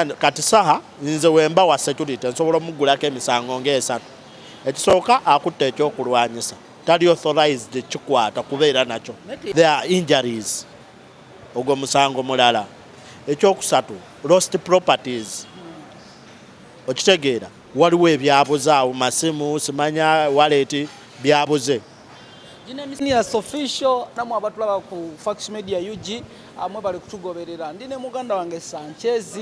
Kati Saha, nze wemba wa security, nsobola omuggulako emisango ng'esatu. Ekisooka, akutte ekyokulwanyisa, tali authorized kikwata kubeera nakyo. There are injuries, ogwo musango mulala. Ekyokusatu, lost properties. Okitegeera, waliwo ebyabuze awo, masimu, simanya wallet, byabuze. Yes, official. Namwe abatulaba ku Fax Media UG, amwe bali kutugoberera. Ndi ne muganda wange Sanchez,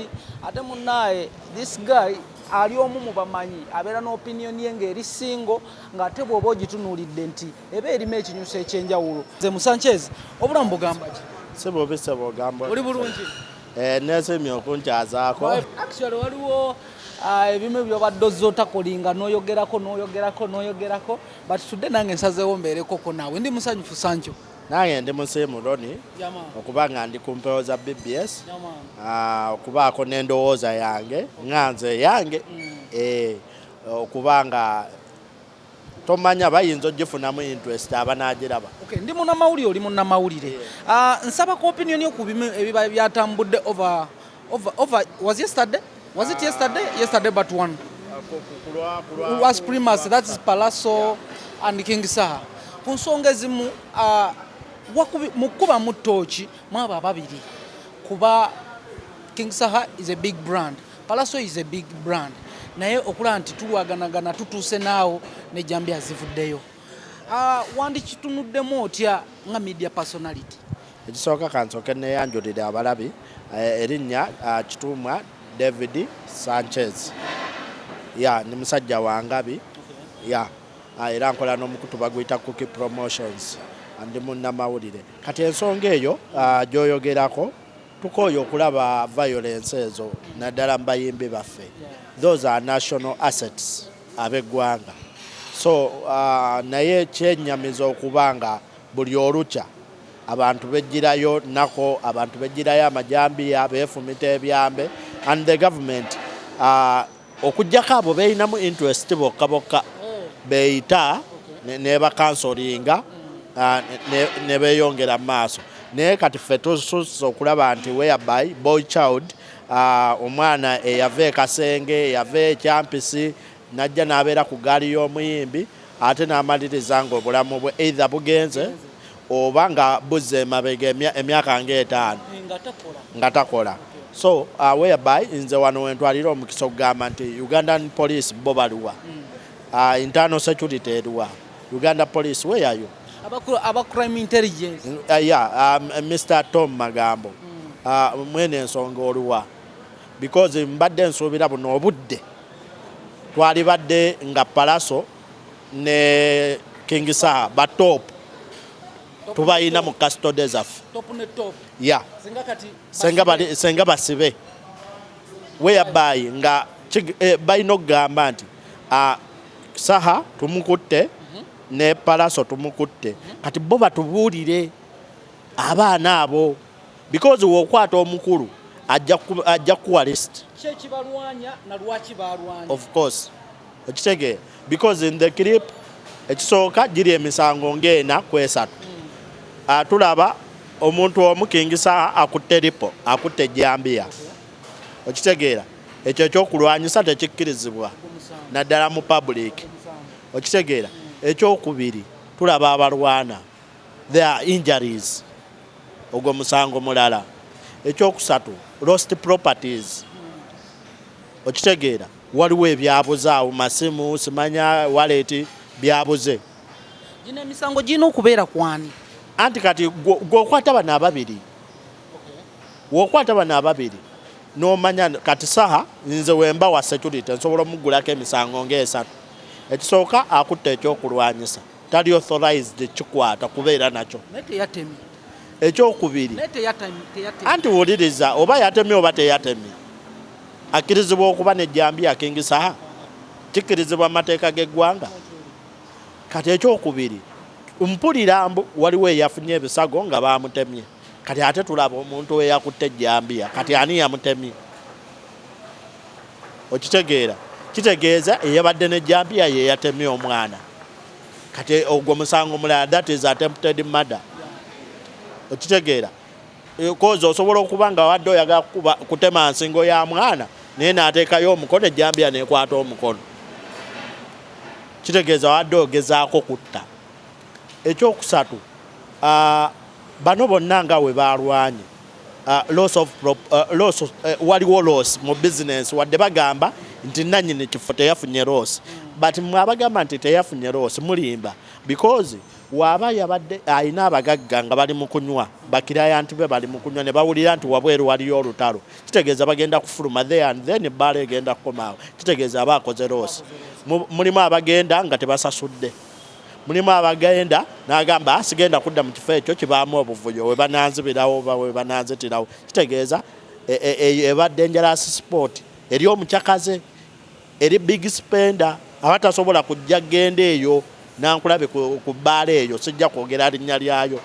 ate munnaye this guy ali omu mu bamanyi, abeera n'opinion ye ng'eri singo, ng'ate bw'oba ogitunuulidde nti eba erimu ekinyuso ekyenjawulo. Nze mu Sanchez, obulamu bugamba ki? Si bubi, sebo, ogamba? Oli bulungi? Eh, nesimye okunkyazaako. Actually waliwo ebimu byobadde ozza otakolinga, n'oyogerako, n'oyogerako, n'oyogerako, but tudde nange nsazeewo mbeerekoko naawe. Ndi musanyufu, Sancho. Nange ndi musiimu, Roni, okuba nga ndi ku mpewo za BBS, okubaako n'endowooza yange nga nze eyange, okuba nga tomanya bayinza ogifunamu interest abanaagiraba. Okay, ndi munnamawulire, oli munnamawulire. Nsaba ku opinion yo ku bimu ebiba byatambudde over was yesterday, was it yesterday, yesterday but one lwa Supremacy, that is Palaso and King Saha, ku nsonga ezimu mu kubamu ttooki mwabo ababiri, kuba King Saha is a big brand, Palaso is a big brand, naye okulaba nti tulwaganagana tutuuse naawo nejambya zivuddeyo. Wandikitunuddemu otya nga media personality? Ekisooka, kansooke neyanjulire abalabi. Erinnya Kituumwa David Sanchez, ya ndi musajja wa Ngabi, ya era nkola n'omukutu baguyita Cookie Promotions. Ndi munnamawulire. Kati ensonga eyo gy'oyogerako, tukooye okulaba violence ezo, naddala mu bayimbi baffe. Those are national assets, ab'eggwanga. So naye kyenyamiza okuba nga buli olukya abantu bejjirayo nako, abantu bejjirayo amajambiya, beefumita ebyambe, and the government, okugjako abo beeyinamu interest bokka bokka, beeyita ne bakansolinga ne beeyongera mu maaso. Naye kati ffe tususse okulaba nti whereby boy child, omwana eyava ekasenge, eyava ekyampisi, najja n'abeera ku gaali y'omuyimbi, ate n'amaliriza ng'obulamu bwe either bugenze oba nga buzza emabega emyaka ng'etaano nga takola. Nga takola. So whereby nze wano wentwalira omukisa okugamba nti Ugandan Police bo baluwa? Internal security eruwa? Uganda Police weyayo? Aba crime intelligence. Yeah, Mr Tom Magambo, mwene ensonga oluwa? Because mbadde nsuubira buno obudde twalibadde nga Palaso ne King Saha ba top tubayina mu custody zaffe. Top ne top. Yeah. Singa kati senga basibe, whereby nga balina okugamba nti Saha tumukutte ne Palaso tumukutte. Kati bo batubuulire abaana abo, because wokwata omukulu ajja kuwa list. Ki ekibalwanya na lwaki balwanya? Of course, okitegeera, because in the clip ekisooka giri emisango ng'ena ku esatu. Tulaba omuntu omu, King Saha, akutte ripo, akutte ejjambiya. Okitegeera, ekyo ekyokulwanyisa tekikkirizibwa, naddala mu public. Okitegeera? Ekyokubiri, tulaba abalwana, there are injuries, ogwo musango mulala. Ekyokusatu, lost properties. Okitegeera, waliwo ebyabuze awo, masimu, simanya wallet, byabuze. Gino emisango girina okubeera kwani? Anti kati gweokwata bano ababiri, wokwata bano ababiri nomanya kati Saha, nze wemba wa security, nsobola omuggulako emisango ng'esatu. Ekisooka, akutte ekyokulwanyisa, tali authorized kikwata kubeera nakyo. Naye teyatemye. Ekyokubiri, Naye teyatemye, teyatemye. Anti wuliriza, oba yatemye oba teyatemye, akkirizibwa okuba nejjambiya King Saha? Kikkirizibwa mu mateeka g'eggwanga? Kati ekyokubiri, mpulira mbu waliwo eyafunye ebisago nga bamutemye. Kati ate tulaba omuntu eyakutte ejjambiya, kati ani yamutemye? Okitegeera, kitegeeza eyabadde nejjambiya ye yatemye omwana. Kati ogwo musango mulala, that is attempted murder. Okitegeera? Kozi osobola okuba nga wadde oyagala kutema nsingo ya mwana, naye n'ateekayo omukono, ejjambiya nekwata omukono, kitegeeza wadde ogezaako kutta. Ekyokusatu, bano bonna nga we balwanye, loss of loss, waliwo loss mu business. Wadde bagamba nti nanyini kifo teyafunye loss, but mwe abagamba nti teyafunye loss mulimba, because waaba yabadde alina abagagga nga bali mu kunywa, ba client be bali mu kunywa, ne bawulira nti wabweru waliyo olutalo, kitegeeza bagenda kufuluma there and then, ebbaala egenda kukomaawo, kitegeeza aba akoze loss. Mulimu abagenda nga tebasasudde, mulimu abagenda n'agamba, "Ah, sigenda kudda mu kifo ekyo kibaamu obuvuyo, we bananzibirawo oba we bananzitirawo." Kitegeeza eba dangerous sport eri omukyakaze, eri big spender abatasobola kujja genda eyo nankulabe ku bbaala eyo, sijja kwogera linnya lyayo.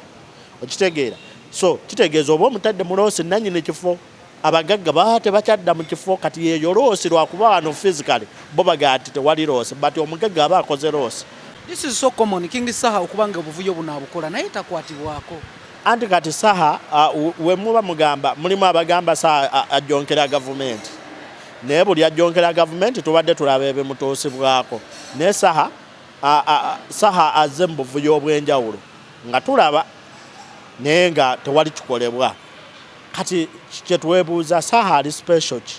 Okitegeera? So kitegeeza oba omutadde mu loss nannyini kifo, abagagga baba tebakyadda mu kifo. Kati yeyo loss, lwakuba wano physically bo bagaa nti tewali loss, but omugagga aba akoze loss. This is so common, King Saha okuba nga obuvuyo buno abukola naye takwatibwako. Anti kati Saha, we muba mugamba, mulimu abagamba Saha ajonkera gavumenti, naye buli ajonkera gavumenti tubadde tulaba ebimutuusibwako. Naye Saha, Saha azze mu buvuyo obw'enjawulo nga tulaba, naye nga tewali kikolebwa. Kati kyetwebuuza, Saha ali special ki?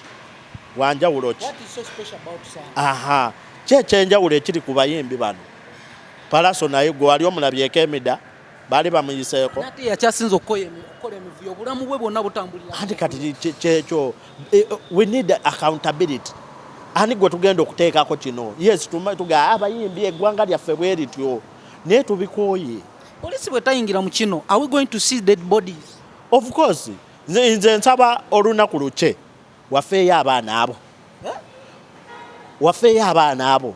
Wanjawulo ki? What is so special about Saha? Aha, ki ekyenjawulo ekiri ku bayimbi bano? Palaso naye gwe wali omulabyeko emida baali bamuyiseeko. Nate yakyasinze okukola emivuyo, obulamu bwe bwonna butambulira. Anti kati kyekyo, we need accountability. Ani gwe tugenda okuteekako kino? Yes, tuga abayimbi, eggwanga lyaffe bwe lityo, naye tubikooye. Polisi bwe tayingira mu kino, are we going to see dead bodies? Of course. Nze nsaba olunaku lukye wafeeyo abaana abo. Eh? Wafeeyo abaana abo.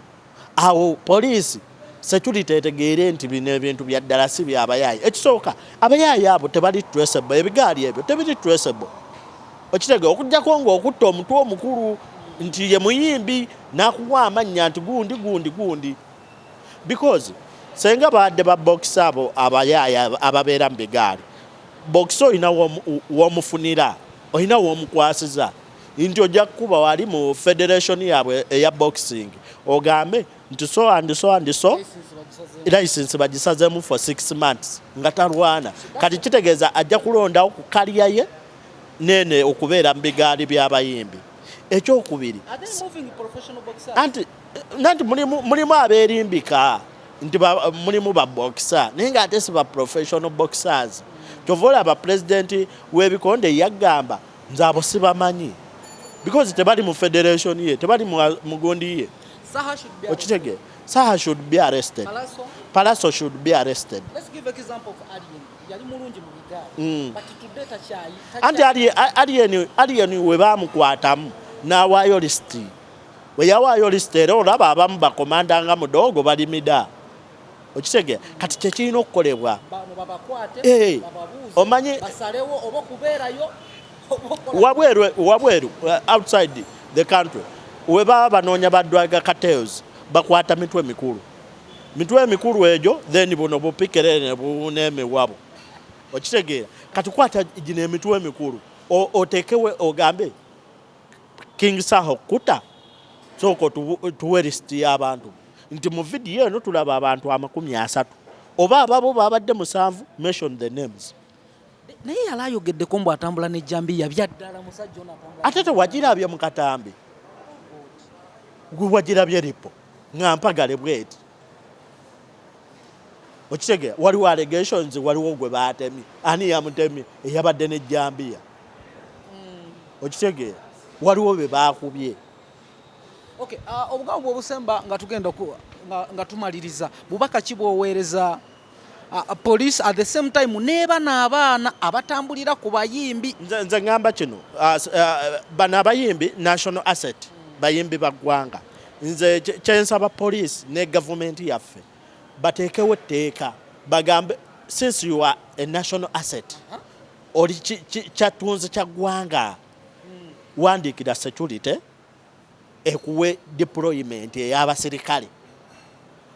Awo poliisi, security etegeere nti bino ebintu bya ddala, si byabayaayi. Ekisooka, abayaayi abo tebali traceable, ebigaali ebyo tebiri traceable. Okitegeera? Okugjako ng'okutta omutwe omukulu nti ye muyimbi, n'akuwa amannya nti gundi gundi gundi, because senga babadde ba boxer abo abayaayi ababeera mu bigaali, boxer olina w'omufunira, olina w'omukwasiza nti ojja kukuba wali mu federation yaabwe eya boxing, ogambe nti so and so and so, license bagisazemu for 6 months nga talwana. Kati kitegeeza ajja kulondawo ku career ye nene okubeera mu bigaali by'abayimbi. Ekyokubiri, Are they moving professional boxers? Anti nanti mulimu abeerimbika nti mulimu ba boxer, naye ng'ate si ba professional boxers. Kyova olaba pulezidenti w'ebikonde yagamba, "Nze abo sibamanyi," because tebali mu federation ye, tebali mu gundi ye. Saha should be arrested. Okitegeera? Saha should be arrested. Palaso. Palaso should be arrested. Let's give example of Alien. Yali mulungi mu bigaali. But today takyayi. Anti Alien we baamukwatamu n'awaayo lisiti, we yawaayo lisiti, era olaba abamu bakomanda nga mudogo balimida. Okitegeera? Kati kyekirina okukolebwa. Bano babakwate, bababuuze, basalewo oba okubeerayo oba Wabweru, outside the country, we baba banoonya ba drug cartels, bakwata mitwe mikulu, mitwe emikulu egyo, then buno bupikerere ne buwuna emiwabo. Okitegeera? Kati kwata gino emitwe emikulu, oteekewe, ogambe King Saha okuta, sooka tuwe lisiti y'abantu nti mu vidiyo eno tulaba abantu 30, oba ababo babadde musanvu, mention the names. Naye yali ayogeddeko mbu atambula n'ejjambiya. Byaddala musajja ono atambula? Ate tewagirabye mu katambi? Gwe wagirabye ripo nga mpagale bweti. Okitegeera? Waliwo allegations, waliwo gwe batemye. Ani yamutemye? Eyabadde n'ejjambiya. Okitegeera? Waliwo be bakubye. Okay, obugambo bw'obusemba nga tugenda nga tumaliriza, bubaka ki bw'oweereza police, at the same time n'ebana abaana abatambulira ku bayimbi? Nze ŋŋamba kino, bano abayimbi national asset, bayimbi ba ggwanga. Nze kyensaba police ne gavumenti yaffe bateekewo etteeka, bagambe, since you are a national asset, oli kyatunzi kya ggwanga, wandiikira security ekuwe deployment ey'abasirikale.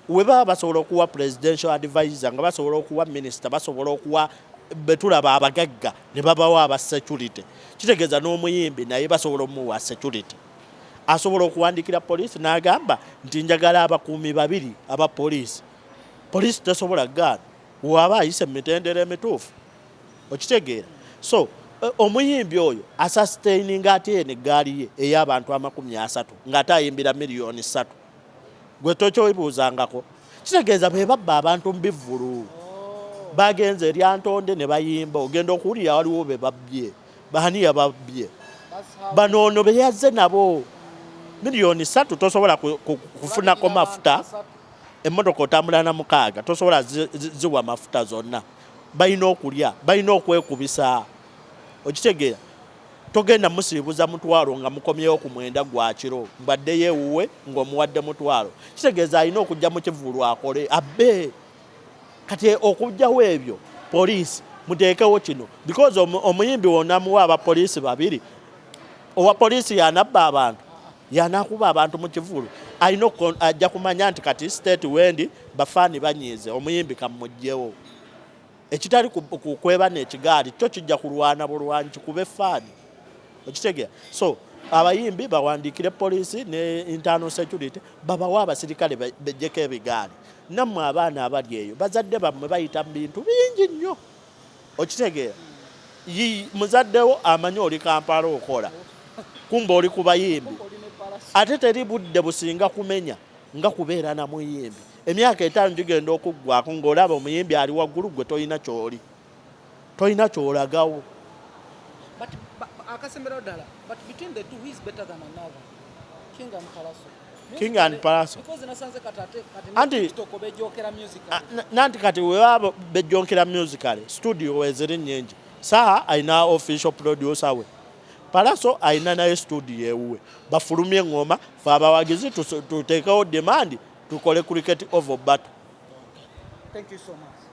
We baba basobola okuwa presidential advisor, nga basobola okuwa minister, basobola okuwa Betulaba abagagga ne babawa aba security, kitegeeza n'omuyimbi naye basobola omuwa security. Asobola okuwandikira poliisi n'agamba nti, "Njagala abakuumi babiri aba poliisi." Poliisi tesobola gaana waba ayise mu mitendera emituufu, okitegeera? So omuyimbi oyo asustaininga ate eno eggaali ye ey'abantu 30 ng'ate ayimbira 3 miliyoni? Gwe tokyobuuzangako? Kitegeeza be babba abantu mu bivvulu. Bagenze eryantonde ne bayimba, ogenda okuwulira waliwo be babbye. Baani yababbye? Bano ono be yazze nabo. 3 miliyoni tosobola kufunako mafuta. Emmotoka otambula na mukaaga, tosobola ziwa mafuta zonna. Balina okulya, balina okwekubisa, okitegeera? Togenda musiibuza mutwalo nga mukomyewo ku 9 gwa kiro, mbaddeyo ewuwe ng'omuwadde mutwalo. Kitegeeza alina okujja mu kivulu akole abbe. Kati okugjawo ebyo, poliisi muteekewo kino, because omuyimbi wonamuwa abapoliisi babiri, owa poliisi yanabba abantu, yanakuba abantu mu kivulu, alina ajja kumanya nti kati state wendi bafaani banyiize, omuyimbi kamugjewo. Ekitali kweba n'ekigaali kyo kijja kulwana bulwanyi kikuba efaani, okitegeera? So abayimbi bawandiikire poliisi ne internal security, babawe abasirikale bejjeko ebigaali. Nammwe abaana abali eyo, bazadde bammwe bayita mu bintu bingi nnyo, okitegeera? Muzaddewo amanyi oli Kampala okola, kumba oli ku bayimbi, ate teri budde businga kumenya nga kubeera na muyimbi. Emyaka 5 gigenda okuggwako ng'olaba omuyimbi ali waggulu, gwe tolina kyoli, tolina kyolagawo. But akasemberayo ddala, but between the two, who is better than another, King and Palaso? King and Palaso. Because nasanze kati ate kati Anti TikTok bejokera music. Ah, nanti kati webaba bejonkera musical, studio weziri nyingi. Saha alina official producer we, Palaso alina naye studio ewuwe. Bafulumye eŋŋoma, fe abawagizi tuteekewo demand, tukole Cricket Oval battle. Thank you so much.